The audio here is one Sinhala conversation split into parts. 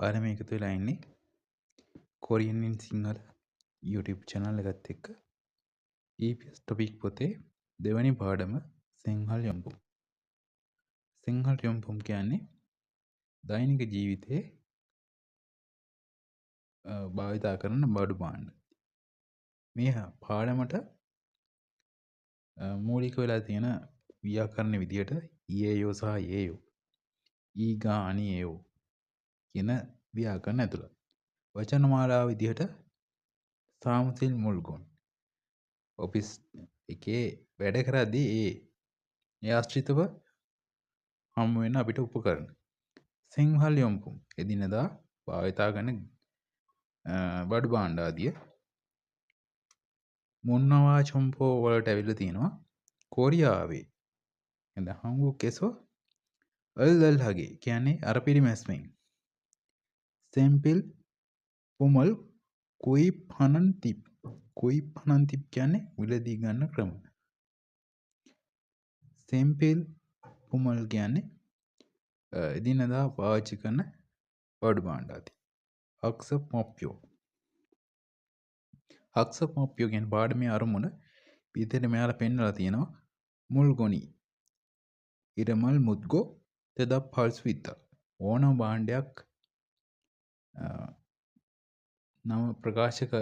ඔයාලා මේ එකතු වෙලා ඉන්නේ Korean in Sinhala YouTube channel එකත් එක්ක EPS topic පොතේ දෙවැනි පාඩම සිංහල යොම්පුම්. සිංහල යොම්පුම් කියන්නේ දෛනික ජීවිතයේ භාවිතා කරන බඩු භාණ්ඩ. මේ පාඩමට මූලික වෙලා තියෙන ව්‍යාකරණ විදියට ඊයෝ සහ ඒයෝ, ඊගා අනියෝ කියන ව්‍යාකරණ ඇතුළත්. වචන මාලාව විදිහට සාමසිල් මුල්ගොන් ඔෆිස් එකේ වැඩ කරද්දී ඒ ආශ්‍රිතව හමු වෙන අපිට උපකරණ. සිංහල යොම්පුම් එදිනෙදා භාවිතා කරන බඩු භාණ්ඩ ආදිය. මුන්නවා චොම්පෝ වලට ඇවිල්ලා තියෙනවා කොරියාවේ. එඳ හංගුක් කෙසෝ අල්දල්හගේ කියන්නේ අර පිරිමැස්මෙන්. සෙම්පිල් පුමල් කුයි පනන් තිප්. කුයි පනන් තිප් කියන්නේ මිලදී ගන්න ක්‍රම. සෙම්පිල් පුමල් කියන්නේ එදිනෙදා පාවිච්චි කරන බඩු භාණ්ඩ ආදී. හක්සප් මොප්පියෝ. හක්සප් මොප්පියෝ කියන පාඩමේ අරමුණ විදිහට මෙයාලා පෙන්වලා තියෙනවා මුල්ගොනි ඉරමල් මුද්ගෝ තෙදප් හල්ස් විද්දා. ඕනම භාණ්ඩයක් නම ප්‍රකාශක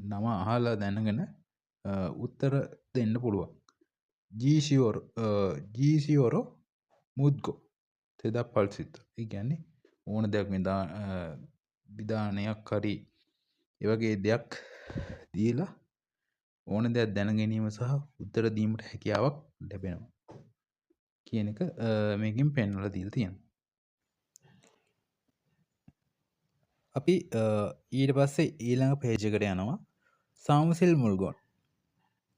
නම අහලා දැනගෙන උත්තර දෙන්න පුළුවන්. ජීසියෝරෝ මුද්ගෝ තෙදප් හල්ස් විද්දා. ඒ කියන්නේ ඕන දෙයක් විධානයක් හරි ඒ වගේ දෙයක් දීලා ඕන දෙයක් දැන ගැනීම සහ උත්තර දීමට හැකියාවක් ලැබෙනවා කියන එක මේකෙන් පෙන්වලා දීලා තියෙනවා. අපි ඊට පස්සේ ඊළඟ පේජ් එකට යනවා. සාමසිල් මුල්ගොන්.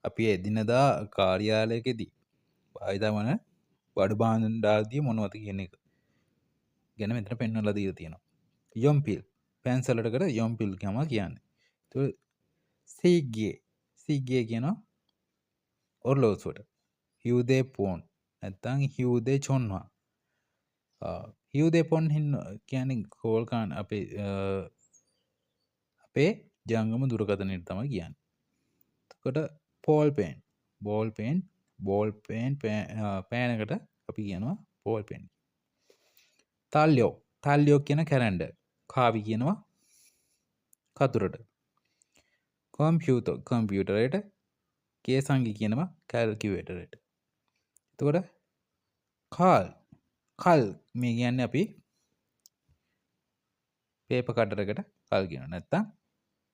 අපි එදිනදා කාර්යාලයකදී භාවිතා වන බඩු භාණ්ඩ ආදී මොනවද කියන එක ගැන මෙතන පෙන්වලා දීලා තියෙනවා. යොම්පිල් පැන්සලට කර යොම්පිල් තමයි කියන්නේ. ඒතකොට සීග්ගේ සීග්ගේ කියනවා ඔර්ලෝසුවට. හියුදේ පෝන් නැත්තම් හියුදේ චොන්වා. හියුදේ පොන් කියන්නේ කෝල් කාන් අපේ ජංගම දුරකථනයට තමයි කියන්නේ. එතකොට පෝල් pen, ball pen, ball pen පෑනකට අපි කියනවා පෝල් පේන්. තල්යෝ, තල්යෝ කියන කැලැන්ඩර්. කාවි කියනවා කතුරට. කම්පියුටර්, කම්පියුටරයට. කේසංගි කියනවා කැල්කියුලේටරයට. එතකොට කාල්, කල් මේ කියන්නේ අපි පේපර් කටරකට කල් කියනවා. නැත්තම්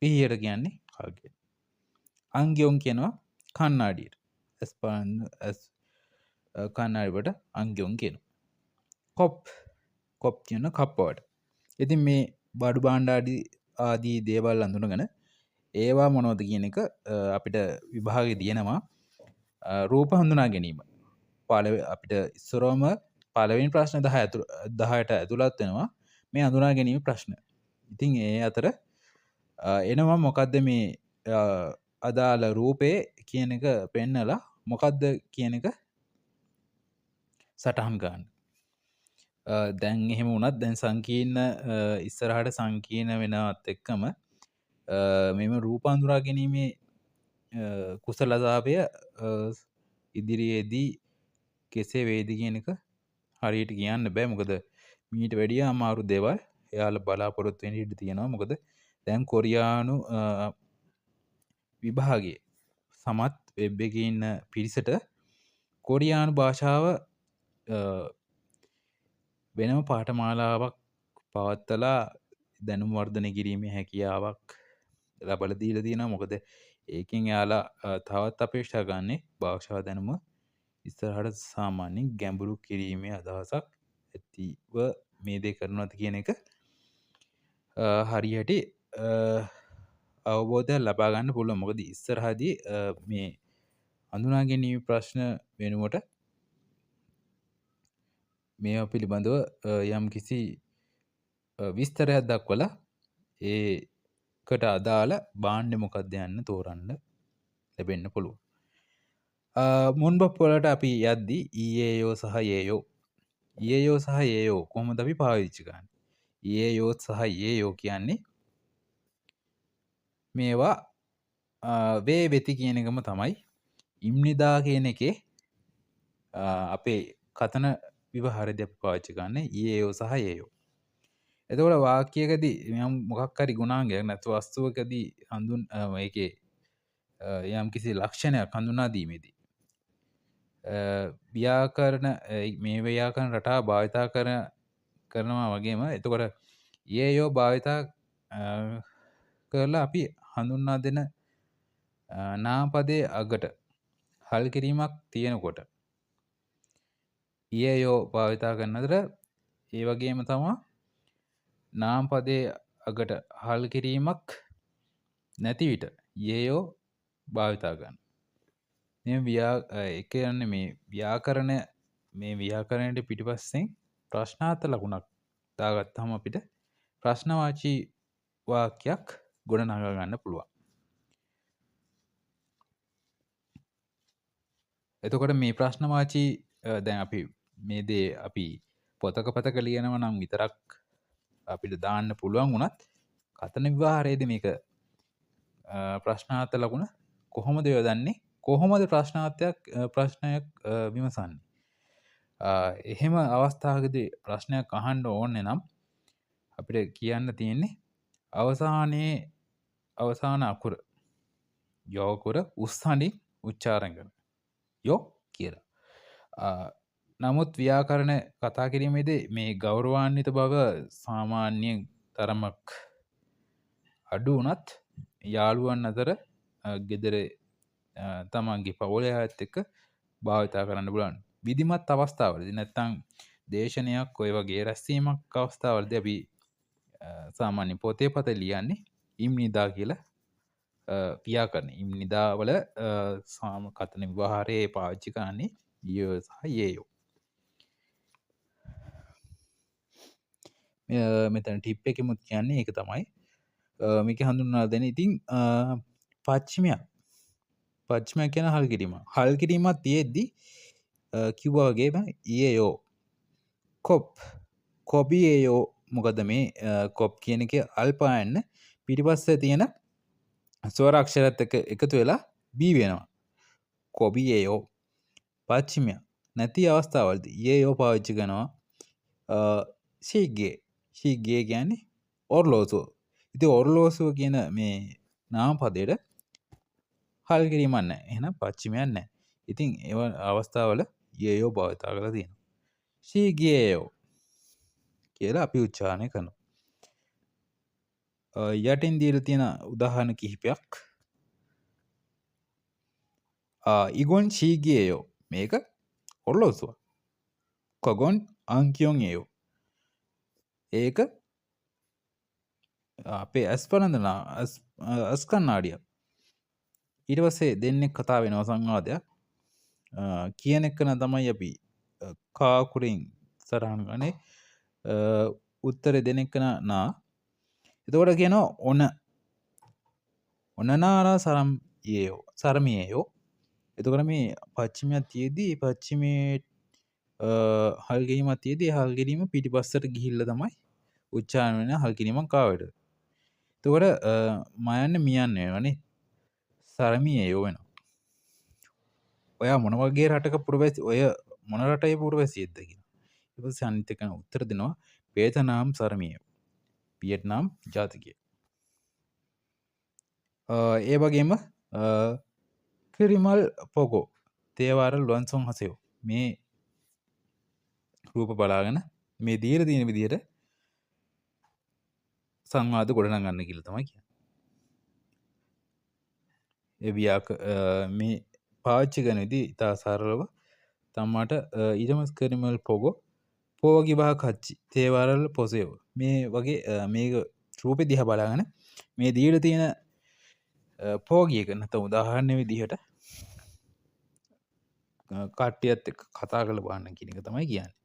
පිහියට කියන්නේ කල් කියනවා. අංගියොන් කියනවා කණ්ණාඩියට. ඇස් පාන්න ඇස් කණ්ණාඩි වලට අංගියොන් කියනවා. කොප්, කොප් කියන කප්පවට. ඉතින් මේ බඩු භාණ්ඩ ආදී දේවල් අඳුනගෙන ඒවා මොනවද කියන එක අපිට විභාගෙ දිනනවා. රූප හඳුනා ගැනීම. අපිට ඉස්සරවම පළවෙනි ප්‍රශ්න 10ට ඇතුළත් වෙනවා මේ හඳුනා ගැනීම ප්‍රශ්න. ඉතින් ඒ අතර එනවා මොකද්ද මේ අදාළ රූපේ කියන එක පෙන්නලා මොකද්ද කියන එක සටහන් ගන්න. දැන් එහෙම වුණත් දැන් ඉස්සරහට සංකීර්ණ වෙනවත් එක්කම මෙම රූප හඳුනා ගැනීමේ කුසලතාවය ඉදිරියේදී කෙසේ වේද කියන එක හරියට කියන්න බෑ. මොකද මීට වැඩිය අමාරු දේවල් එයාලා බලාපොරොත්තු වෙන්න ඉඩ තියෙනවා. මොකද දැන් කොරියානු විභාගයේ සමත් වෙබ් එකේ ඉන්න පිරිසට කොරියානු භාෂාව වෙනම පාඨමාලාවක් පවත්වලා දැනුම් වර්ධනය කිරීමේ හැකියාවක් ලබලා දීලා තියෙනවා. මොකද ඒකෙන් එයාලා තවත් අපේක්ෂා ගන්නේ භාෂා දැනුම ඉස්සරහට සාමාන්‍යයෙන් ගැඹුරු කිරීමේ අදහසක් ඇතිව මේ දේ කරනවද කියන එක හරියට අවබෝධයක් ලබා ගන්න පුළුවන්. මොකද ඉස්සරහදී මේ හඳුනා ගැනීම ප්‍රශ්න වෙනුවට මේවා පිළිබඳව යම් කිසි විස්තරයක් දක්වලා ඒකට අදාළ භාණ්ඩ මොකක්ද යන්න තෝරන්න ලැබෙන්න පුළුවන්. මුන්බොප් වලට අපි යද්දි ඊයේයෝ සහ ඒයෝ. ඊයේයෝ සහ ඒයෝ කොහොමද අපි පාවිච්චි කරන්නේ? යේයෝ සහ යේයෝ කියන්නේ මේවා වේ වෙති කියන එකම තමයි. ඉම්නිදා කියන එකේ අපේ කතන විවහාරයේදී අපි පාවිච්චි කරන්නේ යේයෝ සහ යේයෝ. එතකොට වාක්‍යයකදී යම් මොකක් හරි ගුණාංගයක් නැත්නම් වස්තුවකදී හඳුන් ඒකේ යම් කිසි ලක්ෂණයක් හඳුනා දීමේදී ව්‍යාකරණ මේ ව්‍යාකරණ රටාව භාවිතා කරනවා වගේම එතකොට යේයෝ භාවිතා කරලා අපි හඳුන්වා දෙන නාමපදයේ අගට හල් කිරීමක් තියෙනකොට යේයෝ භාවිතා කරන අතර ඒ වගේම තමයි නාමපදයේ අගට හල් කිරීමක් නැති විට යේයෝ භාවිතා කරනවා. මේ ඒ කියන්නේ මේ ව්‍යාකරණ මේ ව්‍යාකරණයට පිටිපස්සෙන් ප්‍රශ්නාර්ථ ලකුණක් දාගත්තාම අපිට ප්‍රශ්නවාචී වාක්‍යයක් ගොඩනගා ගන්න පුළුවන්. එතකොට මේ ප්‍රශ්නවාචී දැන් අපි මේ දේ අපි පොතක පතක ලියනවා නම් විතරක් අපිට දාන්න පුළුවන් වුණත් කතන විවහාරයේදී මේක ප්‍රශ්නාර්ථ ලකුණ කොහොමද යොදන්නේ, කොහොමද ප්‍රශ්නයක් විමසන්නේ, එහෙම අවස්ථාවකදී ප්‍රශ්නයක් අහන්න ඕනේ නම් අපිට කියන්න තියෙන්නේ අවසානයේ අවසාන අකුර යෝ අකුර උස්සහඬින් උච්චාරණය කරන යෝ කියලා. නමුත් ව්‍යාකරණ කතා කිරීමේදී මේ ගෞරවාන්විත බව සාමාන්‍යයෙන් තරමක් අඩු වුණත් යාළුවන් අතර ගෙදර තමන්ගේ පවුලේ අයත් එක්ක භාවිතා කරන්න පුළුවන්. විධිමත් අවස්ථාවලදී නැත්තම් දේශනයක් ඔය වගේ රැස්වීමක් අවස්ථාවලදී අපි සාමාන්‍ය පොතේ පත ලියන්නේ ඉම්නිදා කියලා ව්‍යාකරණ. ඉම්නිදා වල සාම කතන විවහාරයේ පාවිච්චි කරන්නේ යෝ සහ යේයෝ. මෙතන ටිප් එකෙමුත් කියන්නේ ඒක තමයි. මේක හඳුන්වා දෙන. ඉතින් පශ්චිමයක් පශ්චිමයක් කියන හල් කිරීම. හල් කිරීමක් තියෙද්දි කිව්වා වගේම යේයෝ කොප් කොබියේයෝ. මොකද මේ කොප් කියන එකේ අල්පායන්න පිටිපස්සේ තියෙන ස්වර අක්ෂරත් එක්ක එකතු වෙලා බී වෙනවා. කොබියේයෝ. පශ්චිමයක් නැති අවස්ථාවලදී යේයෝ පාවිච්චි කරනවා. ශීගේ ශීගේ කියන්නේ ඔර්ලෝසුව. ඉතින් ඔර්ලෝසුව කියන මේ නාම පදයට හල් කිරීමක් නැහැ. එහෙනම් පශ්චිමයක් නැහැ. ඉතින් ඒ අවස්ථාවල යේයෝ භාවිතා කරලා තියෙනවා. ශීගේයෝ කියලා අපි උච්චාරණය කරනවා. යටින් දීලා තියෙන උදාහරණ කිහිපයක්. ඉගොන් ශීගේයෝ මේක ඔර්ලෝසුව. කොගොන් අංකියොන් ඒයෝ ඒක අපේ ඇස් පළඳන ඇස් කණ්ණාඩියක්. ඊට පස්සේ දෙන්නෙක් කතා වෙනවා සංවාදයක්. කියන එක න තමයි අපි කාකුරින් සටහන් කරන්නේ. උත්තරේ දෙන එක නා. එතකොට කියනවා ඔන ඔනනාරා සරම් යේයෝ සරමියේයෝ. එතකොට මේ පශ්චිමයක් තියේදී පශ්චිමේ හල් කිරීමක් තියේදී හල් කිරීම පිටිපස්සට ගිහිල්ලා තමයි උච්චාරණ වෙන හල් කිරීමක් ආවට. එතකොට මයන්න මියන්න වෙනවනේ. සරමියේයෝ වෙනවා. ඔයා මොන වගේ රටක පුරවැසි ඔය මොන රටේ පුරවැසියෙක්ද කියලා. ඊට පස්සේ අනිත් එක උත්තර දෙනවා වේතනාම් සරමියෝ. වියට්නාම් ජාතිකයෙක්. ඒ වගේම කිරිමල් පොගෝ තේවාර ලුවන්සොන් හසයෝ මේ රූප බලාගෙන මේ දීලා තියෙන විදිහට සංවාද ගොඩනගන්න කියලා තමයි කියන්නේ. ඒ මේ පාවිච්චි කරන විදිහ ඉතා සරලව තමාට ඊටමස් කරිමල් පොගෝ පෝගි බහ කච්චි තේවාරල් පොසයෝ මේ වගේ මේක රූපෙ දිහා බලාගෙන මේ දීලා තියෙන පෝගියක නැත්නම් උදාහරණ විදිහට කට්ටියත් එක්ක කතා කරලා බලන්න කියන එක තමයි කියන්නේ.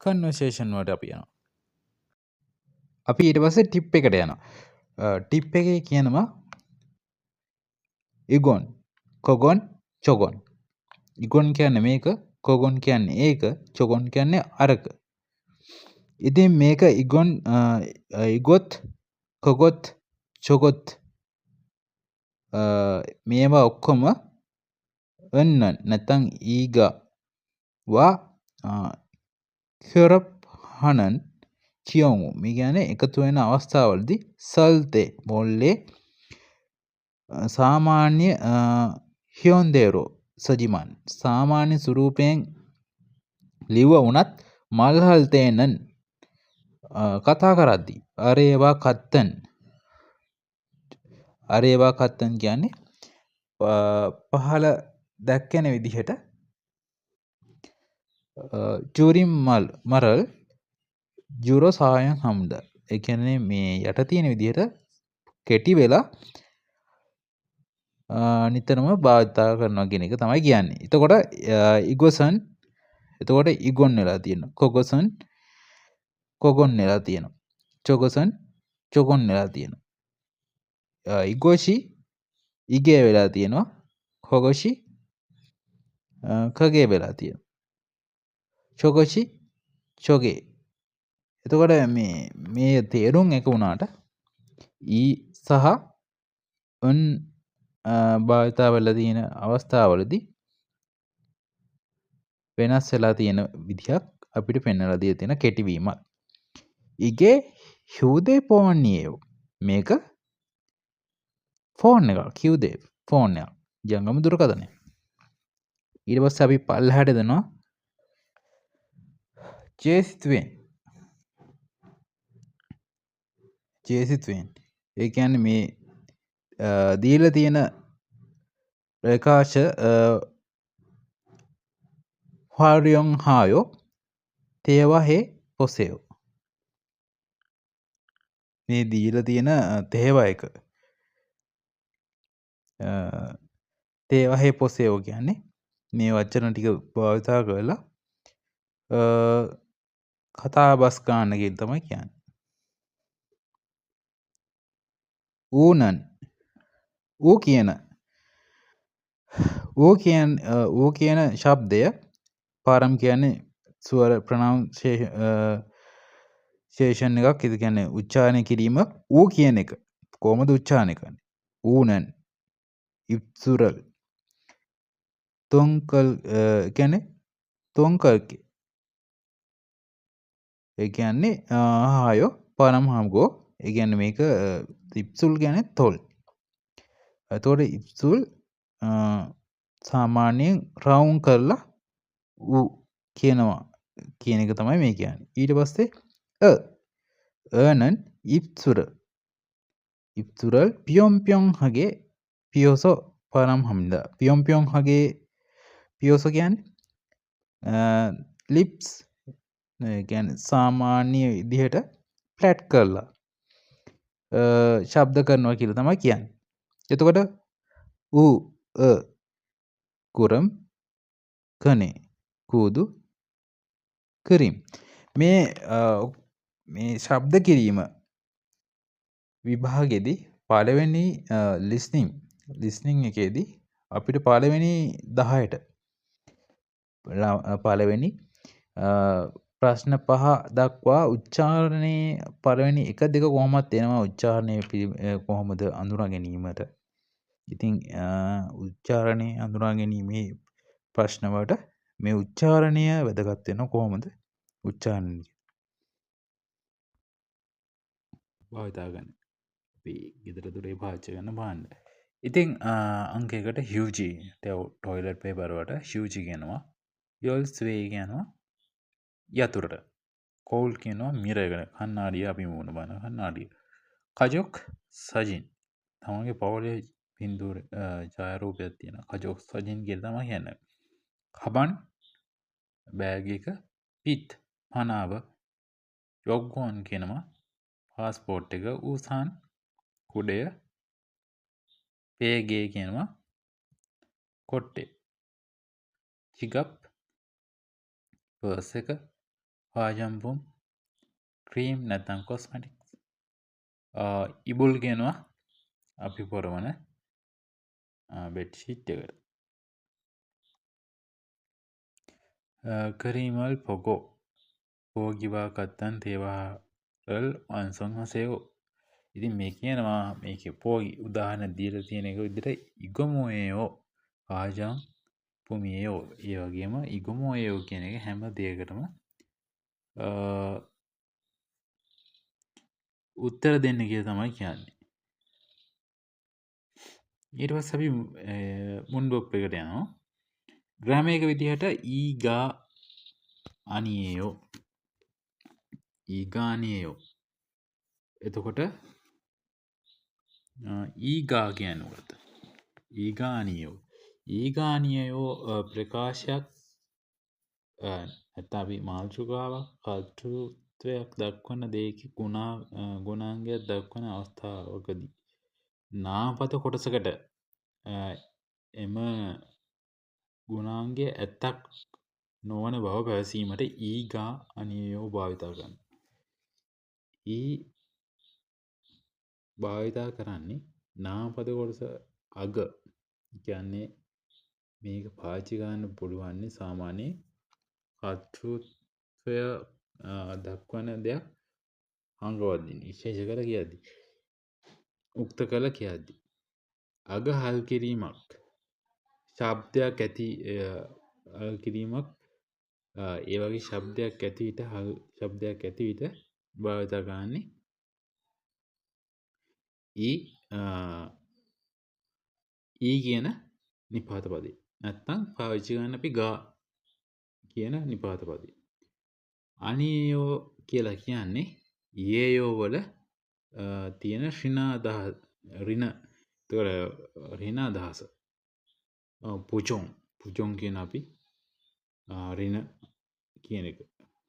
කන්වර්සේෂන් වලට අපි යනවා. අපි ඊට පස්සේ ටිප් එකට යනවා. ටිප් එකේ කියනවා ඉගොන් කොගොන් චොගොන්. ඉගොන් කියන්නේ මේක, කොගොන් කියන්නේ ඒක, චොගොන් කියන්නේ අරක. ඉතින් මේක ඉගොන් ඉගොත් කොගොත් චොගොත් මේවා ඔක්කොම එන්න නැත්නම් ඊගා වා ක්‍යොරප් හනන් කියොමු. මේ කියන්නේ එකතු වෙන අවස්ථාවලදී සල්තේ මොල්ලේ සාමාන්‍ය හියොන්දේරෝ සජිමන් සාමාන්‍ය ස්වරූපයෙන් ලිව්ව වුණත් මල්හල් තේනන් කතා කරද්දී අරේවා කත්තන් අරේවා කත්තන් කියන්නේ පහළ දැක්වෙන විදිහට චූරින් මල් මරල් ජුරෝ සහායන් හමුද. ඒ කියන්නේ මේ යට තියෙන විදිහට කෙටි වෙලා නිතරම භාවිතා කරනවා කියන එක තමයි කියන්නේ. එතකොට ඉගොසන් එතකොට ඉගොන් වෙලා තියෙනවා. කොගොසන් කොගොන් වෙලා තියෙනවා. චොගොසන් චොගොන් වෙලා තියෙනවා. ඉගොෂි ඉගේ වෙලා තියෙනවා. කොගොෂි කගේ වෙලා තියෙනවා. චොගොෂි චොගේ. එතකොට මේ මේ තේරුම් එක වුණාට ඊ සහ උන් භාවිතා වෙලා තියෙන අවස්ථාවලදී වෙනස් වෙලා තියෙන විදිහක් අපිට පෙන්වලා දීලා තියෙන කෙටිවීමක්. ඉගේ හියුදේ ෆෝනියෝ මේක ෆෝන් එකක්. හියුදේ ෆෝන් එකක්. ජංගම දුරකථනය. ඊට පස්සේ අපි පල්ලෙහාට දෙනවා ජේසිතුවෙන්. ජේසිතුවෙන්. ඒ කියන්නේ මේ දීලා තියෙන ප්‍රකාශ හාරියොන් හායෝ තේවා හේ පොසෙයෝ. මේ දීලා තියෙන තේවා එක තේවා හේ පොසෙයෝ කියන්නේ මේ වචන ටික භාවිතා කරලා කතා බස් ගන්න කියලා තමයි කියන්නේ. ඌනන් ඌ කියන ඌ කියන ඌ කියන ශබ්දය පාරම් කියන්නේ ස්වර ප්‍රොනවුන්සියේෂන් එකක්. ඒ කියන්නේ උච්චාරණය කිරීම ඌ කියන එක කොහොමද උච්චාරණය කරන්නේ? ඌනන් ඉප්සුරල් තොන්කල් කියන්නේ තොන්කල්කේ. ඒ කියන්නේ හායෝ පාරම් හම්ගෝ. ඒ කියන්නේ මේක ඉප්සුල් කියන්නේ තොල්. එතකොට ඉප්සුල් සාමාන්‍යයෙන් රවුම් කරලා ඌ කියනවා කියන එක තමයි මේ කියන්නේ. ඊට පස්සේ අ අනන් ඉප්සුර ඉප්සුරල් පියොම් පියොම් හගේ පියොසෝ පාරම් හම්දා. පියොම් පියොම් හගේ පියොසෝ කියන්නේ ලිප්ස් ඒ කියන්නේ සාමාන්‍ය විදිහට ෆ්ලැට් කරලා ශබ්ද කරනවා කියලා තමයි කියන්නේ. එතකොට ඌ අ කුරම් කනේ කූදු කිරීම මේ මේ ශබ්ද කිරීම විභාගෙදී පළවෙනි ලිස්නිං එකේදී අපිට පළවෙනි 10ට පළවෙනි ප්‍රශ්න 5 දක්වා උච්චාරණයේ පළවෙනි 1 2 කොහොමත් එනවා උච්චාරණය කොහොමද අඳුනා ගැනීමට. ඉතින් උච්චාරණය අඳුනා ගැනීමේ ප්‍රශ්න වලට මේ උච්චාරණය වැදගත් වෙනවා. කොහොමද උච්චාරණය භාවිතා ගන්න. අපි ගෙදර දොරේ පාවිච්චි කරන භාණ්ඩ. ඉතින් අංකයකට හියුජි ටොයිලට් පේපර් වලට හියුජි කියනවා. යොල්ස් වේ කියනවා යතුරට. කෝල් කියනවා මිරර් එකට. කණ්ණාඩිය අපි මුණ බලන කණ්ණාඩිය. කජොක් සජින් තමන්ගේ පවුලේ පින්තූර ඡායාරූපයක් තියෙනවා. කජොක් සජින් කියලා තමයි කියන්නේ. කබන් බෑග් එක. පිත් පනාව. යොග්ගෝන් කියනවා පාස්පෝට් එක. ඌසාන් කුඩය. පේගේ කියනවා කොට්ටේ. චිගප් පර්ස් එක. වාජම්පුම් ක්‍රීම් නැත්නම් කොස්මැටික්ස්. ඉබුල් කියනවා අපි පොරවන බෙඩ් ෂීට් එකට. කරීමල් පොගෝ පෝගිවා කත්තන් තේවාරල් වංසං හසයෝ. ඉතින් මේ කියනවා මේකේ පෝගි උදාහරණ දීලා තියෙන එක විදිහට ඉගොමෝයෝ ආජං පුමියෝ. ඒ වගේම ඉගොමෝයෝ කියන එක හැම දෙයකටම උත්තර දෙන්න කියලා තමයි කියන්නේ. ඊට පස්සේ අපි මුන්බොප් එකට යනවා. ග්‍රැමර් එක විදිහට ඊගා අනියෝ ඊගා අනියෝ. එතකොට ඊගා කියන්නේ මොකද්ද? ඊගා අනියෝ. ඊගා අනියෝ ප්‍රකාශයක් නැත්නම් අපි මාතෘකාවක් කර්තෘත්වයක් දක්වන දෙයක ගුණාංගයක් දක්වන අවස්ථාවකදී නාමපද කොටසකට එම ගුණාංගය ඇත්තක් නොවන බව පැවසීමට ඊගා අනියෝ භාවිතා කරනවා. ඊ භාවිතා කරන්නේ නාමපද කොටස අග කියන්නේ මේක පාවිච්චි කරන්න පුළුවන් සාමාන්‍ය කර්තෘත්වය දක්වන දෙයක් හංගවද්දී විශේෂ කර කියද්දී උක්ත කළ කියද්දී අග හල් කිරීමක් ශබ්දයක් ඇති හල් කිරීමක් ඒ වගේ ශබ්දයක් ඇති විට හල් ශබ්දයක් ඇති විට භාවිතා කරන්නේ ඊ ඊ කියන නිපාත පදේ. නැත්තම් පාවිච්චි කරන්න අපි ගා කියන නිපාත පදේ. අනියෝ කියලා කියන්නේ ඊයෝ වල තියෙන ඍණ අදහස ඍණ. එතකොට ඍණ අදහස. පුචොන් පුචොන් කියන අපි ඍණ කියන එක.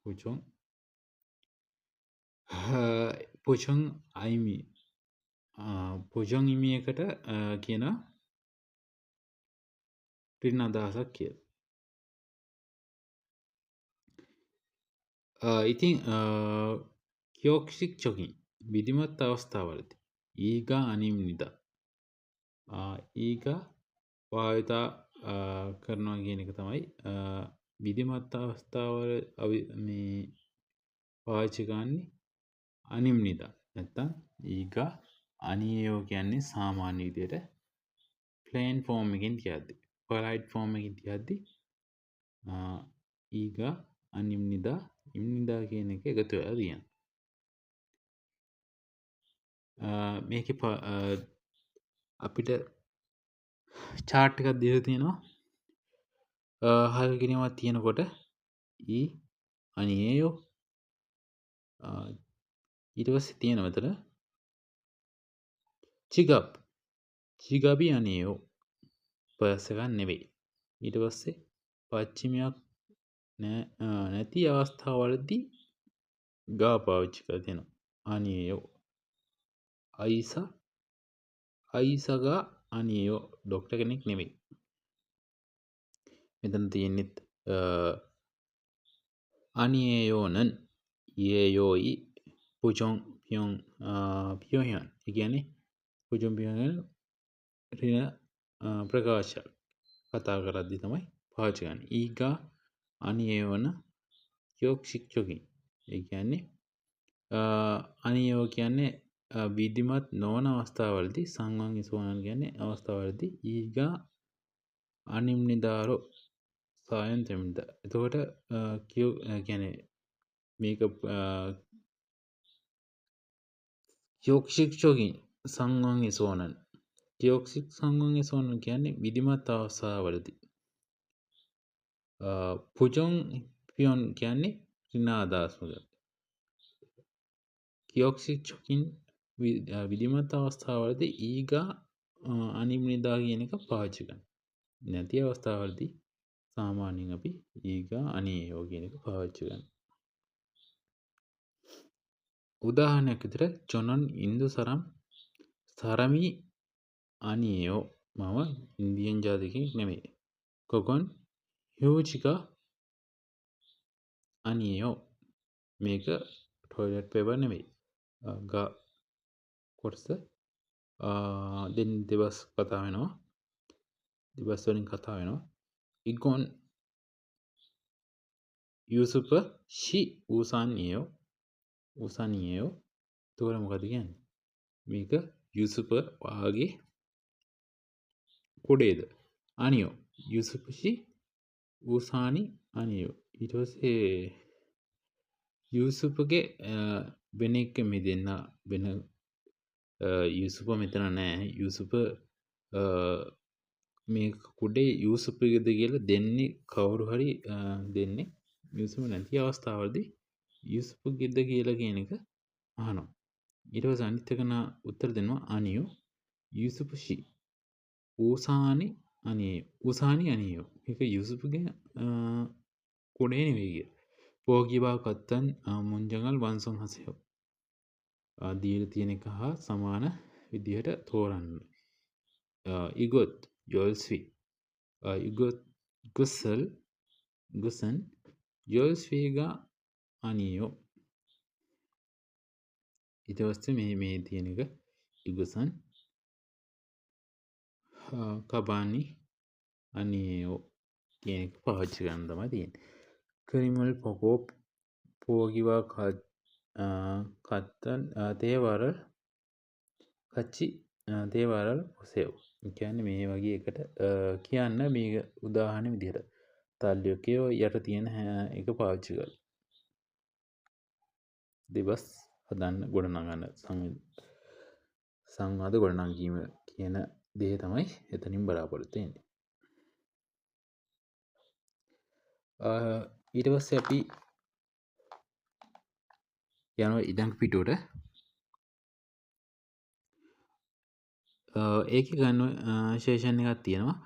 පුචොන් පුචොන් අයිමි පුචොන් ඉමියකට කියන ඍණ අදහසක් කියලා. ඉතින් කියොක්සික් චොකින් විධිමත් අවස්ථාවලදී ඊගා අනිම්නිදා ඊගා භාවිතා කරනවා කියන එක තමයි විධිමත් අවස්ථාවල මේ පාවිච්චි කරන්නේ අනිම්නිදා. නැත්තම් ඊගා අනියෝ කියන්නේ සාමාන්‍ය විදියට ප්ලේන් ෆෝම් එකකින් තියද්දි පොලයිට් ෆෝම් එකකින් තියද්දි ඊගා අනිම්නිදා ඉම්නිදා කියන එක එකතු වෙලා තියෙනවා. මේකේ අපිට චාට් එකක් දීලා තියෙනවා. හල් කිරීමක් තියෙනකොට ඊ අනියෝ ඊට පස්සේ තියෙන මෙතන චිගප් චිගබි අනියෝ පස් එකක් නෙවෙයි. ඊට පස්සේ පශ්චිමයක් නැති අවස්ථාවලදී ගා පාවිච්චි කරලා තියෙනවා. අනියෝ අයිසා අයිසගා අනියෝ ඩොක්ටර් කෙනෙක් නෙවෙයි. මෙතන තියෙන්නේත් අනියෝනන් යේයෝයි පුචොන් පියොන් පියොහයන්. ඒ කියන්නේ පුචොන් පියොහයන් ඍණ ප්‍රකාශයක් කතා කරද්දී තමයි පාවිච්චි කරන්නේ. ඊගා අනියෝන කියොක්සික් චොකින්. ඒ කියන්නේ අනියෝ කියන්නේ විධිමත් නොවන අවස්ථාවලදී සංවං ඉසෝනන් කියන්නේ අවස්ථාවලදී ඊගා අනිම්නිදාරෝ සායන් තෙමින්ද. එතකොට කියෝ කියන්නේ මේක කියොක්සික් චොකින් සංවං ඉසෝනන් කියොක්සික් සංවං ඉසෝනන් කියන්නේ විධිමත් අවස්ථාවලදී. පුචොන් පියොන් කියන්නේ ඍණ අදහස්. කියොක්සික් චොකින් විධිමත් අවස්ථාවලදී ඊගා අනිම්නිදා කියන එක පාවිච්චි කරනවා. නැති අවස්ථාවලදී සාමාන්‍යයෙන් අපි ඊගා අනියෝ කියන එක පාවිච්චි කරනවා. උදාහරණයක් විදිහට චොනන් ඉන්දු සරම් සරමි අනියෝ මම ඉන්දියන් ජාතිකයෙක් නෙමෙයි. කොකොන් හියුචිකා අනියෝ මේක ටොයිලට් පේපර් නෙමෙයි. ගා කොටස දෙන්න දෙබස් කතා වෙනවා. දෙබස් වලින් කතා වෙනවා. ඉගොන් යූසුප ෂි ඌසානියෝ ඌසානියෝ. එතකොට මොකද කියන්නේ? මේක යූසුප වාගේ කුඩේද? අනියෝ යූසුප ෂි ඌසානි අනියෝ. ඊට පස්සේ යූසුපගේ වෙන එක මේ දෙන්න වෙන යූසුප මෙතන නෑ. යූසුප මේ කුඩේ යූසුපගේද කියලා දෙන්නේ කවුරු හරි දෙන්නේ යූසුප නැති අවස්ථාවලදී යූසුපගේද කියලා කියන එක අහනවා. ඊට පස්සේ අනිත් එක නා උත්තර දෙනවා අනියෝ යූසුප ෂි ඌසානි අනියෝ ඌසානි අනියෝ. මේක යූසුපගේ කුඩේ නෙවෙයි කියලා. පෝගිවා කත්තන් මුංජඟල් වංසොන් හසයෝ දීලා තියෙන එක හා සමාන විදිහට තෝරන්න. ඉගොත් යොල්ස්වි ඉගොත් ගොසල් ගොසන් යොල්ස්විගා අනියෝ. ඊට පස්සේ මේ මේ තියෙන එක ඉගොසන් කබානි අනියෝ කියන එක පාවිච්චි කරන්න තමයි තියෙන්නේ. ක්‍රිමිනල් පොකෝ පෝගිවා කත්තන් තේවරල් කච්චි තේවරල් පොසෙව්. ඒ කියන්නේ මේ වගේ එකට කියන්න මේක උදාහරණ විදිහට තල්ලියකේ යට තියෙන එක පාවිච්චි කරලා දෙබස් හදන්න ගොඩනගන්න සංවාද ගොඩනගීම කියන දේ තමයි එතනින් බලාපොරොත්තු වෙන්නේ. ඊට පස්සේ අපි යනවා ඊළඟ පිටුවට. ඒකේ ගන්න ශේෂන් එකක් තියෙනවා.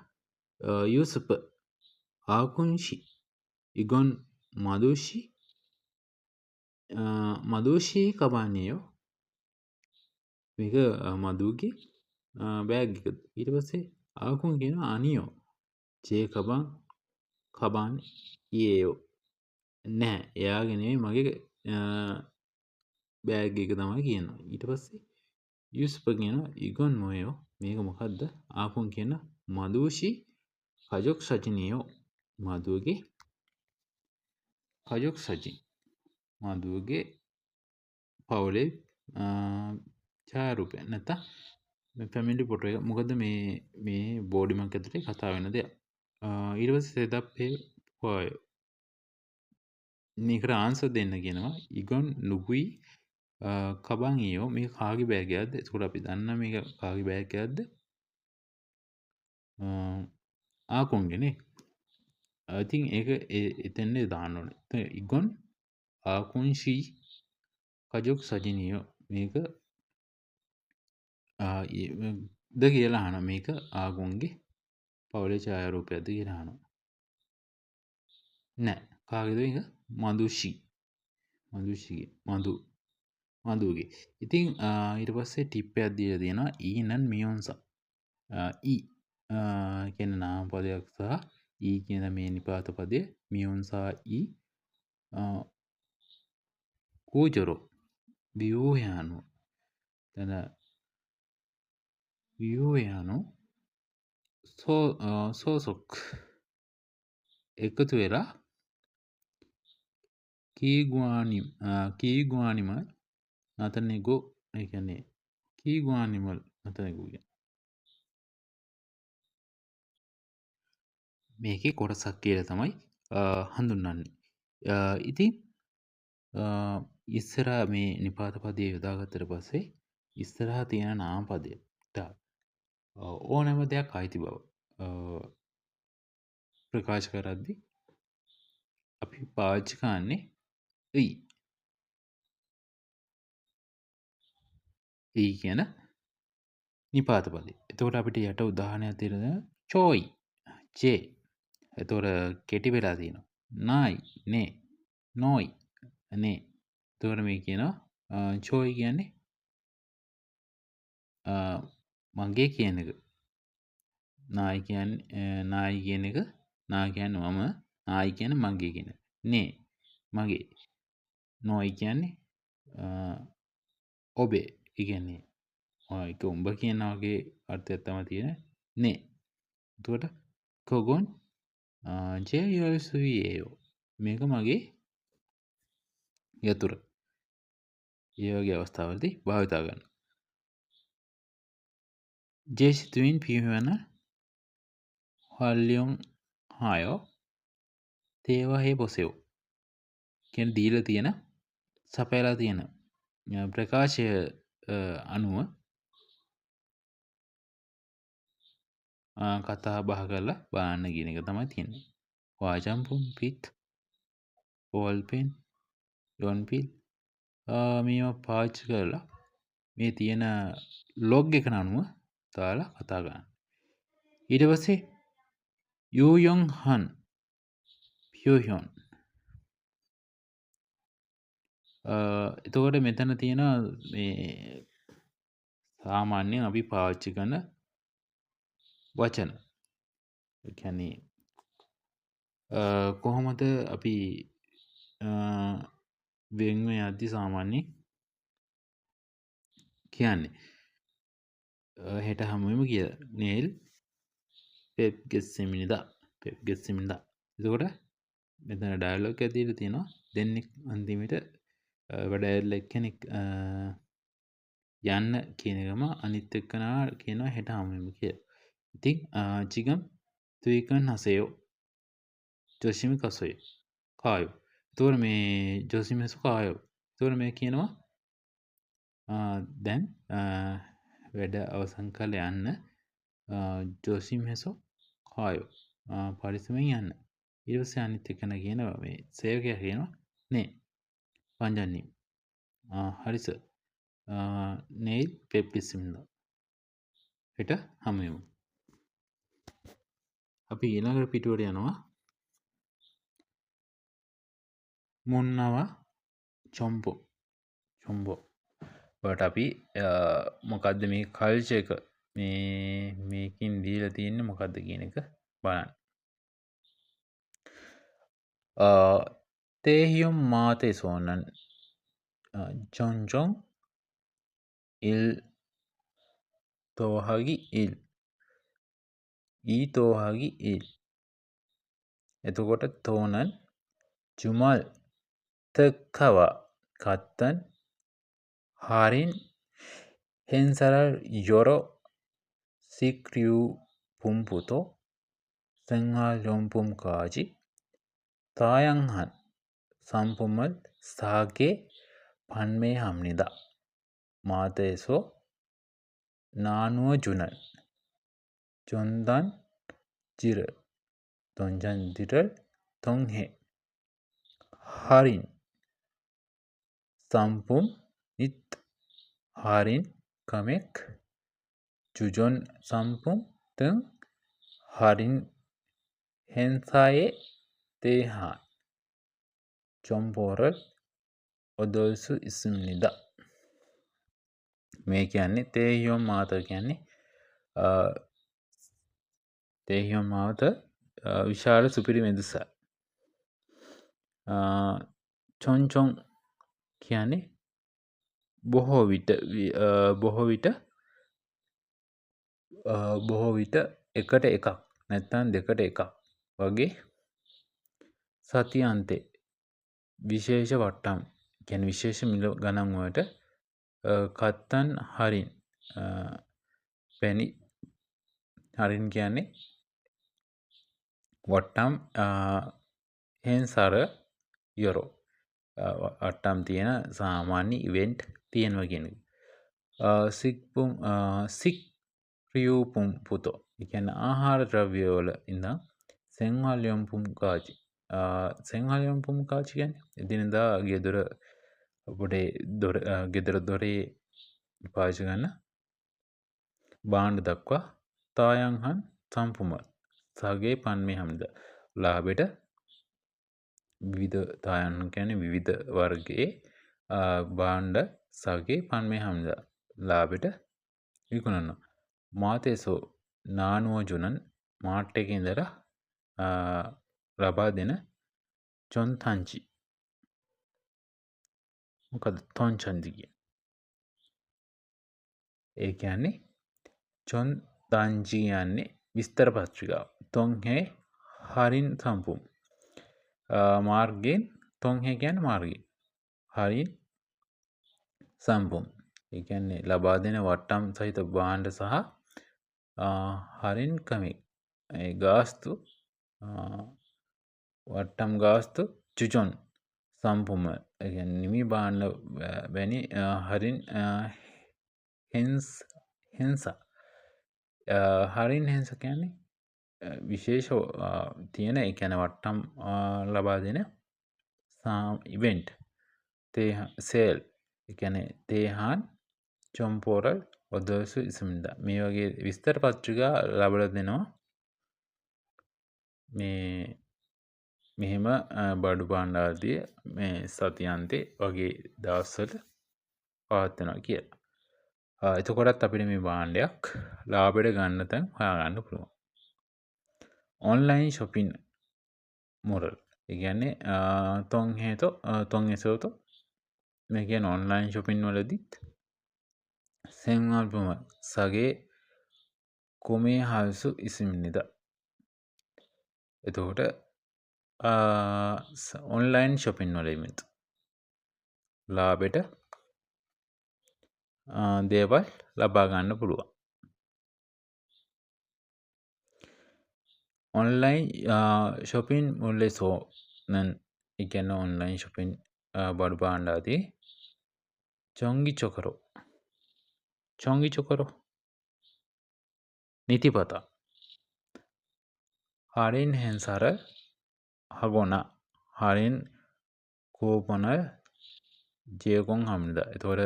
යූසුප ආකුන්ෂි ඉගොන් මදුෂි මදුෂි කබානියෝ. මේක මදුගේ බෑග් එක. ඊට පස්සේ ආකුන් කියනවා අනියෝ ජේ කබන් කබන් ඊයෝ. නෑ එයාගේ නෙවෙයි මගේ බෑග් එක තමයි කියනවා. ඊට පස්සේ යූසුප කියනවා ඉගොන් මොයෝ. මේක මොකද්ද? ආකුන් කියන මදුෂි කජොක් සජිනියෝ. මදුවගේ කජොක් සජින් මදුවගේ පවුලේ ඡායාරූපය නැත්නම් මේ ෆැමිලි ෆොටෝ එක. මොකද මේ මේ බෝඩිමක් ඇතුලේ කතා වෙන දෙයක්. ඊට පස්සේ සෙදප්පේ පොය මේකට ආන්සර් දෙන්න කියනවා. ඉගොන් නුගුයි කබන් ඊයෝ. මේක කාගේ බෑග් එකක්ද? එතකොට අපි දන්නා මේක කාගේ බෑග් එකක්ද? ආකුන්ගේ නේ. ඉතින් ඒක එතෙන්ද දාන්න ඕනේ. ඉතින් ඉගොන් ආකුන්ෂි කජොක් සජිනියෝ. මේක ද කියලා අහනවා. මේක ආකුන්ගේ පවුලේ ඡායාරූපයක්ද කියලා අහනවා. නෑ කාගේද මේක? මදුෂි මදුෂිගේ මදු මදුගේ. ඉතින් ඊට පස්සේ ටිප් එකක් දීලා තියෙනවා. ඊනන් මියොන්සා ඊ කියන නාම පදයක් සහ ඊ කියන මේ නිපාත පදය මියොන්සා ඊ කූජරෝ ව්‍යුහයනු තන ව්‍යුහයනු සෝසොක් එකතු වෙලා කීගුවානිමල් නතනෙගෝ. ඒ කියන්නේ කීගුවානිමල් නතනෙගෝ කියන්නේ මේකේ කොටසක් කියලා තමයි හඳුන්වන්නේ. ඉතින් ඉස්සරහා මේ නිපාත පදය යොදාගත්තට පස්සේ ඉස්සරහා තියෙන නාම පදයට ඕනෑම දෙයක් අයිති බව ප්‍රකාශ කරද්දී අපි පාවිච්චි කරන්නේ ඊ ඊ කියන නිපාත පදය. එතකොට අපිට යට උදාහරණයක් තියෙනවා චෝයි චේ. එතකොට කෙටි වෙලා තියෙනවා. නායි නේ නොයි නේ. එතකොට මේ කියනවා චෝයි කියන්නේ මගේ කියන එක. නායි කියන්නේ නායි කියන එක නා කියන්නේ මම නායි කියන්නේ මගේ කියන නේ මගේ නොයි කියන්නේ ඔබේ. ඒ කියන්නේ ඒක උඹ කියන වගේ අර්ථයක් තමයි තියෙන්නේ නේ. එතකොට කොගොන් ජේ යොල්සුවියෝ මේක මගේ යතුර. ඒ වගේ අවස්ථාවලදී භාවිතා කරනවා. 제시두인 비유면은 활용하여 대화해 보세요. කියන දීලා තියෙන සපයලා තියෙන ප්‍රකාශය අනුව කතා බහ කරලා බලන්න කියන එක තමයි තියෙන්නේ. වාජම්පුම් පිත් බෝල් පෙන් යොන්පිල් මේවා පාවිච්චි කරලා මේ තියෙන ලොග් එක අනුව දාලා කතා කරන්න. ඊට පස්සේ යූයොන් හන් පියොහොන්. එතකොට මෙතන තියෙන මේ සාමාන්‍යයෙන් අපි පාවිච්චි කරන වචන. ඒ කියන්නේ කොහොමද අපි වෙන්ව යද්දි සාමාන්‍යයෙන් කියන්නේ හෙට හමු වෙමු කියලා. නේල් පෙප් ගෙස්සෙමිනිදා පෙප් ගෙස්සෙමිනිදා. එතකොට මෙතන ඩයලොග් එකක් දීලා තියෙනවා. දෙන්නෙක් අන්තිමට වැඩ ඇරලා එක්කෙනෙක් යන්න කියන එකම අනිත් එක්කනා කියනවා හෙට හමු වෙමු කියලා. ඉතින් චිකම් තුයිකන් හසයෝ ජොසිමි කසොය කායෝ. එතකොට මේ ජොසිමි හසු කායෝ. එතකොට මේ කියනවා දැන් වැඩ අවසන් කරලා යන්න ජොසිමි හසු කායෝ පරිස්සමෙන් යන්න. ඊට පස්සේ අනිත් එක්කන කියනවා මේ සේවකයා කියනවා නේ පංජන්නි හරි සර් නෙයිල් පෙප්පිසිම්දා හෙට හමු වෙමු. අපි ඊළඟ පිටුවට යනවා. මොන්නව චොම්බෝ චොම්බෝ වලට අපි මොකද්ද මේ කල්චර් එක මේ මේකින් දීලා තියෙන්නේ මොකද්ද කියන එක බලන්න. තේහියොම් මාතේ සෝනන් ජොන් ඉල් තෝහගි ඉල් ඊ තෝහගි ඉල්. එතකොට තෝනන් ජුමල් තකව කත්තන් හරින් හෙන්සරල් යොරෝ සික්රියු පුම්පුතෝ සංහාල් යොම්පුම් කාජි තායන්හන් සම්පුමල් සාගේ පන්මේ හම්නිදා මාතේසෝ නානුව ජුනන් චොන්දන් ජිර තොන්ජන් දිරල් තොන්හෙ හරින් සම්පුම් නිත් හරින් කමෙක් ජුජොන් සම්පුම් තුන් හරින් හෙන්සායේ තේහා චොම්පෝරල් ඔදොල්සු ඉස්මිනිදා. මේ කියන්නේ තේහියොම් මාත කියන්නේ තේහියොම් මාත විශාල සුපිරි මෙදුසා. චොන් චොන් කියන්නේ බොහෝ විට බොහෝ විට බොහෝ විට එකට එකක් නැත්නම් දෙකට එකක් වගේ සති අන්තේ විශේෂ වට්ටම් කියන්නේ විශේෂ මිල ගණන් වලට කත්තන් හරින් පැණි හරින් කියන්නේ වට්ටම් හෙන්සර යොරෝ වට්ටම් තියෙන සාමාන්‍ය ඉවෙන්ට් තියෙනවා කියන එක. සික්පුම් සික් රියුපුම් පුතෝ ඒ කියන්නේ ආහාර ද්‍රව්‍ය වල ඉඳන් සෙන්හල්යම් පුම් කාචි සෙන්හල්යම් පුම් කාචි කියන්නේ එදිනෙදා ගෙදර අපේ දොර ගෙදර දොරේ පාවිච්චි කරන භාණ්ඩ දක්වා තායන්හන් සම්පුම සගේ පන්මේ හම්ද ලාභයට විවිධ තායන් කියන්නේ විවිධ වර්ගයේ භාණ්ඩ සගේ පන්මේ හම්ද ලාභයට විකුණනවා. මාතේසෝ නානුව ජුනන් මාට් එකේ ඉඳලා ලබා දෙන චොන්තංචි මොකද තොන්චන්දි කියන්නේ? ඒ කියන්නේ චොන්තංචි කියන්නේ විස්තර පත්‍රිකාව. තොන්හේ හරින් සම්පුම් මාර්ගයෙන් තොන්හේ කියන්නේ මාර්ගය. හරින් සම්පුම්. ඒ කියන්නේ ලබා දෙන වට්ටම් සහිත භාණ්ඩ සහ හරින් කමෙක්. ඒ ගාස්තු වට්ටම් ගාස්තු චුචොන් සම්පුම. ඒ කියන්නේ නිමි භාණ්ඩ වැනි හරින් හෙන්සා. හරින් හෙන්ස කියන්නේ විශේෂ තියෙන ඒ කියන්නේ වට්ටම් ලබා දෙන ඉවෙන්ට් තේ සේල් ඒ කියන්නේ තේහාන් චොම්පෝරල් ඔදෝසු ඉසමින්දා මේ වගේ විස්තර පත්‍රිකා ලබලා දෙනවා. මේ මෙහෙම බඩු භාණ්ඩ ආදී මේ සතියන්තේ වගේ දවස්වල පවත්වනවා කියලා. එතකොටත් අපිට මේ භාණ්ඩයක් ලාභයට ගන්න තැන් හොයාගන්න පුළුවන්. ඔන්ලයින් ෂොපින් මොරල් ඒ කියන්නේ තොන් හේතෝ තොන් එසෝතෝ මේ කියන්නේ ඔන්ලයින් ෂොපින් වලදීත් සෙන්වල්පම සගේ කොමේ හල්සු ඉසිමිනිද. එතකොට ඔන්ලයින් ෂොපින් වලින්ත් ලාභයට දේවල් ලබා ගන්න පුළුවන්. ඔන්ලයින් ෂොපින් මුල්ලෙසෝ නන් ඒ කියන්නේ ඔන්ලයින් ෂොපින් බඩු භාණ්ඩ ආදී චොංගි චොකරෝ චොංගි චොකරෝ නිතිපතා හරින් හෙන්සර හගොන හරින් කූපන ජේකොන් හම්ද. එතකොට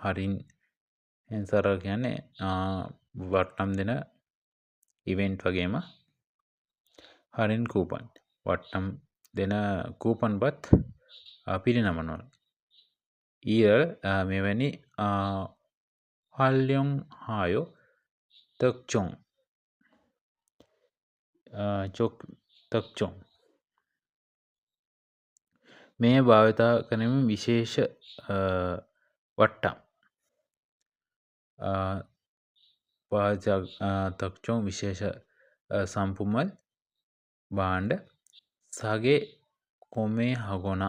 හරින් හෙන්සර කියන්නේ වට්ටම් දෙන ඉවෙන්ට් වගේම හරින් කූපන් වට්ටම් දෙන කූපන් පත් පිරිනමනවා. ඊර මෙවැනි හල්යොන් හායෝ තක්චොන් චොක් තක්චොන් මේ භාවිතා කරමින් විශේෂ වට්ටම් තක්චොන් විශේෂ සම්පුමල් භාණ්ඩ සගේ කොමේ හගොන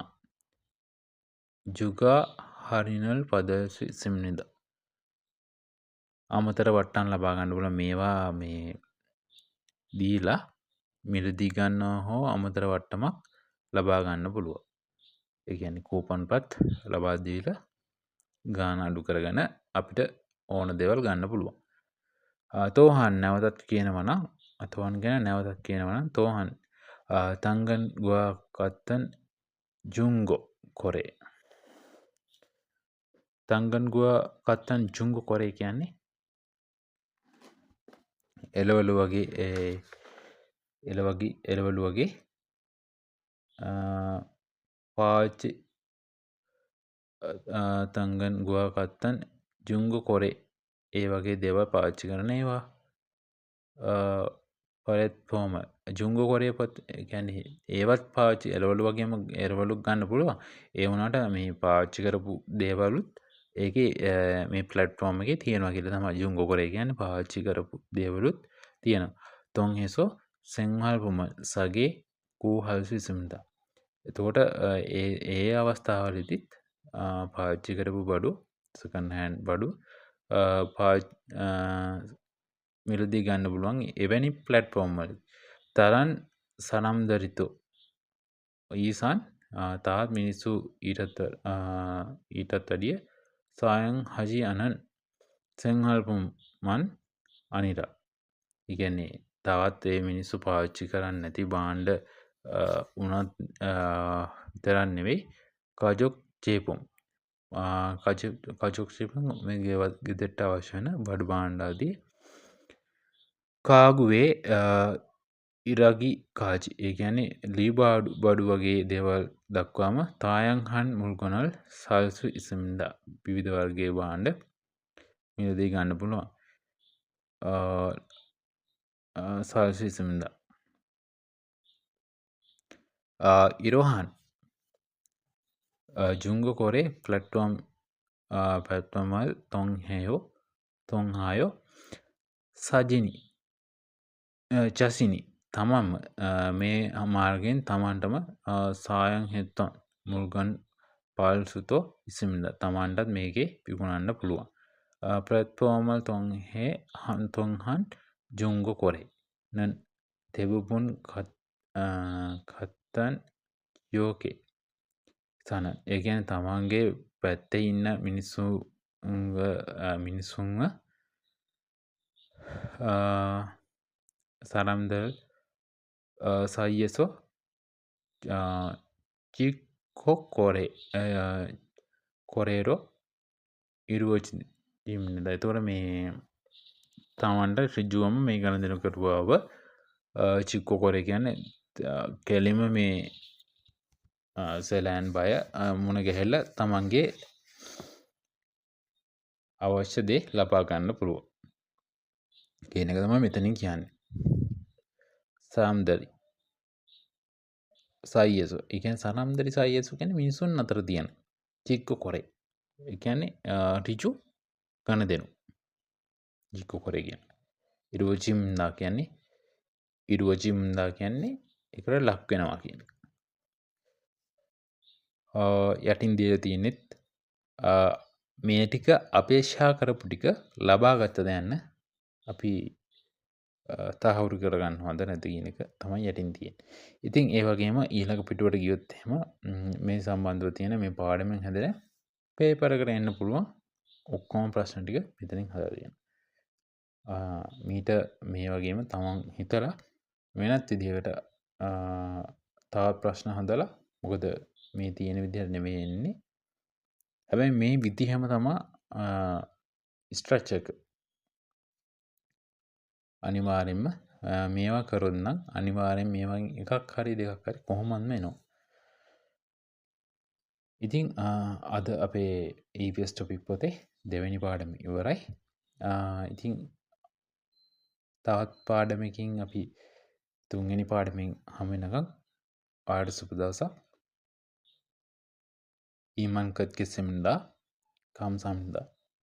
ජුගා හරිනල් පදසි සිම්නිද අමතර වට්ටම් ලබා ගන්න පුළුවන්. මේවා මේ දීලා මිලදී ගන්නවා හෝ අමතර වට්ටමක් ලබා ගන්න පුළුවන්. ඒ කියන්නේ කූපන් පත් ලබා දීලා ගාන අඩු කරගෙන අපිට ඕන දේවල් ගන්න පුළුවන්. තෝහන් නැවතත් කියනවා නම් තෝහන් ගැන නැවතත් කියනවා නම් තෝහන් තංගන් ගුවා කත්තන් ජුංගෝ කොරේ තංගන් ගුවා කත්තන් ජුංගෝ කොරේ කියන්නේ එළවලු වගේ එළවලු වගේ පාවිච්චි තංගන් ගුවා කත්තන් ජුංගෝ කොරේ ඒ වගේ දේවල් පාවිච්චි කරන ඒවා පලට්ෆෝම ජුංගෝ කොරේ පත් කියන්නේ ඒවත් පාවිච්චි එළවලු වගේම එළවලු ගන්න පුළුවන්. ඒ වුණාට මේ පාවිච්චි කරපු දේවලුත් ඒකේ මේ ප්ලැට්ෆෝම් එකේ තියෙනවා කියලා තමයි ජුංගෝ කොරේ කියන්නේ පාවිච්චි කරපු දේවලුත් තියෙනවා. තොන් හෙසෝ සෙන්හල්පුම සගේ කූහල්සු ඉසුම්දා. එතකොට ඒ ඒ අවස්ථාවලදීත් පාවිච්චි කරපු බඩු සෙකන්ඩ් හෑන්ඩ් බඩු මිලදී ගන්න පුළුවන් එවැනි ප්ලැට්ෆෝම් වල. තරන් සනම්දරිතෝ ඊසන් තාත් මිනිස්සු ඊටත් වැඩිය සායන් හජි අනන් සෙන්හල්පුම් මන් අනිරා. ඒ කියන්නේ තවත් ඒ මිනිස්සු පාවිච්චි කරන්නේ නැති භාණ්ඩ වුණත් විතරක් නෙවෙයි කජොක් චේපුම් කජොක් චේපුම් මේ ගෙදරට අවශ්‍ය වෙන බඩු භාණ්ඩ ආදී කාගුවේ ඉරගි කාජි ඒ කියන්නේ ලී බඩු වගේ දේවල් දක්වාම තායන් හන් මුල්ගොනල් සල්සු ඉසමින්දා විවිධ වර්ගයේ භාණ්ඩ මිලදී ගන්න පුළුවන්. සල්සු ඉසමින්දා ඉරෝහන් ජුංගෝ කොරේ ප්ලැට්ෆෝම් ප්ලැට්ෆෝම් වල තොන් හේයෝ තොන් හායෝ සජිනි චසිනි තමන්ම මේ මාර්ගයෙන් තමන්ටම සායන් හෙත්තන් මුල්ගන් පාල්සුතෝ ඉසිමින්ද තමන්ටත් මේකේ විකුණන්න පුළුවන්. 플랫폼을 통해 통한 중고 거래는 대부분 같은 지역에 사는 ඒ කියන්නේ තමන්ගේ පැත්තේ ඉන්න මිනිස්සුන්ව 사람들 사이에서 직구 거래로 이루어집니다. එතකොට මේ තමන්ට ඍජුවම මේ ගනුදෙනු කරුවාව චික්කෝ කොරේ කියන්නේ කෙලින්ම මේ සෙලෑන් බය මුණ ගැහිලා තමන්ගේ අවශ්‍ය දේ ලබා ගන්න පුළුවන් කියන එක තමයි මෙතනින් කියන්නේ. සාම්දරි සයියසෝ ඒ කියන්නේ සරම්දරි සයියසෝ කියන්නේ මිනිසුන් අතර තියෙන චික්කෝ කොරේ. ඒ කියන්නේ ඍජු ගනුදෙනු. චික්කෝ කොරේ කියන්නේ. ඉරුවචිම්දා කියන්නේ ඉරුවචිම්දා කියන්නේ ඒකට ලක් වෙනවා කියන එක. යටින් දීලා තියෙනෙත් මේ ටික අපේක්ෂා කරපු ටික ලබා ගත්තද යන්න අපි තහවුරු කරගන්න හොඳ නැද්ද කියන එක තමයි යටින් තියෙන්නේ. ඉතින් ඒ වගේම ඊළඟ පිටුවට ගියොත් එහෙම මේ සම්බන්ධව තියෙන මේ පාඩමෙන් හැදෙන පේපර් එකට එන්න පුළුවන් ඔක්කොම ප්‍රශ්න ටික මෙතනින් හදලා තියෙනවා. මීට මේ වගේම තමන් හිතලා වෙනත් විදිහකට තවත් ප්‍රශ්න හදලා, මොකද මේ තියෙන විදිහට නෙමෙයි එන්නේ. හැබැයි මේ විදිහම තමා ස්ට්‍රක්චර් එක. අනිවාර්යෙන්ම මේවා කරොත් නම් අනිවාර්යෙන් මේවායින් එකක් හරි දෙකක් හරි කොහොමත්ම එනවා. ඉතින් අද අපේ EPS topic පොතේ දෙවෙනි පාඩම ඉවරයි. ඉතින් තවත් පාඩමකින් අපි තුන්වෙනි පාඩමෙන් හමු වෙනකන් ඔයාලට සුබ දවසක්. ඊමන් කත්කෙසෙමින්දා කාම්සාමින්දා.